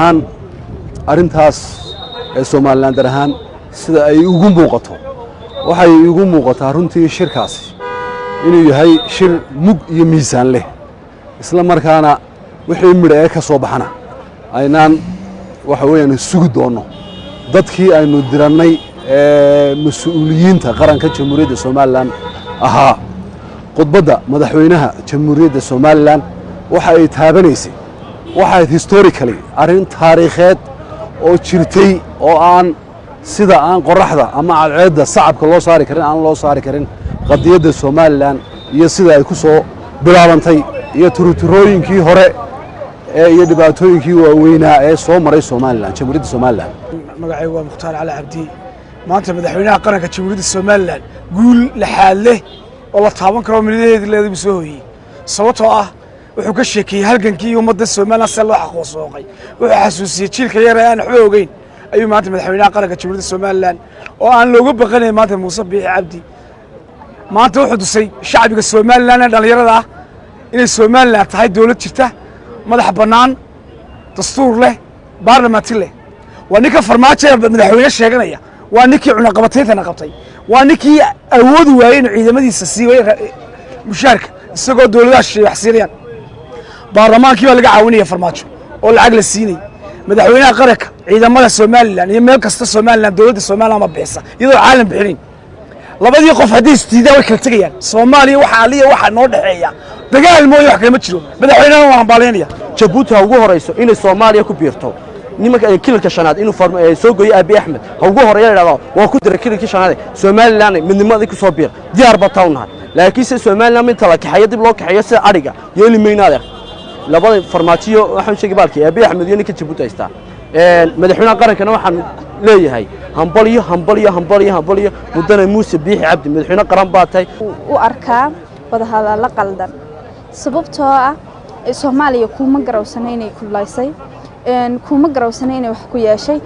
Ahaan arrintaas ee Somalilander ahaan sida ay igu muuqato, waxay igu muuqataa runtii shirkaasi inuu yahay shir mug iyo miisaan leh, isla markaana wixii midha ee ka soo baxana aynaan waxa weeyaan sugi doonno dadkii aynu dirannay ee mas-uuliyiinta qaranka Jamhuuriyadda Somaliland ahaa. Khudbadda madaxweynaha Jamhuuriyadda Somaliland waxa ay taabanaysay waxayd historically arrin taariikheed oo jirtay oo aan sida aan qoraxda ama cadceedda sacabka loo saari karin aan loo saari karin qadiyadda Somaliland iyo sida ay ku soo bilaabantay iyo turuturooyinkii hore ee iyo dhibaatooyinkii waaweynaa ee soo maray Somaliland, Jamhuuriyadda Somaliland. Magacaygu waa Mukhtaar Cali Cabdi. Maanta madaxweynaha qaranka Jamhuuriyadda Somaliland guul laxaad leh oo la taaban karo midnaheedi leeday buu soo hooyey, sababtoo ah wuxuu ka sheekeeyey halgankii iyo ummadda Somaliland sida loo xaqoosoqay. Wuxuu xasuusiyey jiilka yar ee aan waxba ogeyn. Ayuu maanta madaxweynaha qaranka Jamhuuriyadda Somaliland oo aan looga baqanayn maanta, Muuse Biixi Cabdi, maanta wuxuu tusay shacbiga Somaliland ee dhallinyarada ah inay Somaliland tahay dowlad jirta, madax bannaan, dastuur leh, baarlamaanti leh. Waa ninka Farmaajo ee madaxweyne sheeganaya, waa ninkii cunaqabatayntana qabtay, waa ninkii awoodi waayey inuu ciidamadiisa siiway mushaarka isagoo dowladaha shisheeye wax siinayaan. Baarlamaankii baa laga caawinaya Farmaajo oo lacag la siinay. Madaxweynaha qaranka ciidamada Somaliland iyo meel kasta Somaliland, dowladda Somaliland ma bixisa iyadoo caalam bixinayn. Labadii qof haddii isdiidaan way kala tegayaan. Soomaaliya waxa aliya waxa noo dhexeeya dagaal mooye wax kale ma jiro. Madaxweynaha waan hambaalaynaya. Jabuuti ha ugu horayso inay Soomaaliya ku biirto. Nimanka kililka shanaad inuu soo gooyo Abiy Axmed ha ugu horeeya, idhahdo waa ku diray kililkii shanaad. Somaliland midnimadii ku soo biir, diyaar ba taa u nahay, laakiinse Somaliland inta la kaxeeyo dib loo kaxeeyo sida adhiga yeeli mayno, adeer. Labada Farmaajiyo waxaan sheegay baalkii Abiy Axmed iyo ninka Jabuuti haystaa. Madaxweynaha qarankana waxaan leeyahay hambalyo, hambalyo, hambalyo, hambalyo, mudane Muuse Biixi Cabdi, madaxweyne qaran baa tahay. U arkaa wadahadallo qaldan, sababtoo ah Soomaaliya kuma garawsana inay kulaysay, kuma garawsana inay wax ku yeeshay.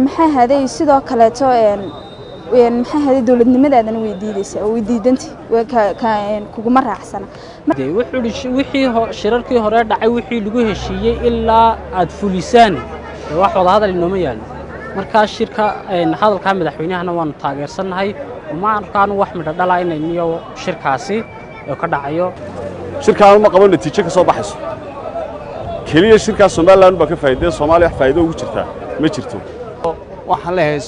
Maxaa haday sidoo kaleeto, maxaa haday, dowladnimadaadana way diidaysaa oo way diidantay, kuguma raacsana. Wuxuu ihi wixii shirarkii hore dhacay, wixii lagu heshiiyey ilaa aad fulisaan wax wada hadal inooma yaallo. Markaa shirka hadalkaa madaxweynahana waanu taageersannahay. Uma arkaanu wax midho dhala inayniyo shirkaasi ka dhacayo. Shirkaan ma qabo natiijo ka soo baxayso. Keliya shirkaas Somaliland baa ka faa'iidaya, Soomaaliya wax faa'iido ugu jirtaa ma jirto. Waxaan leeyahay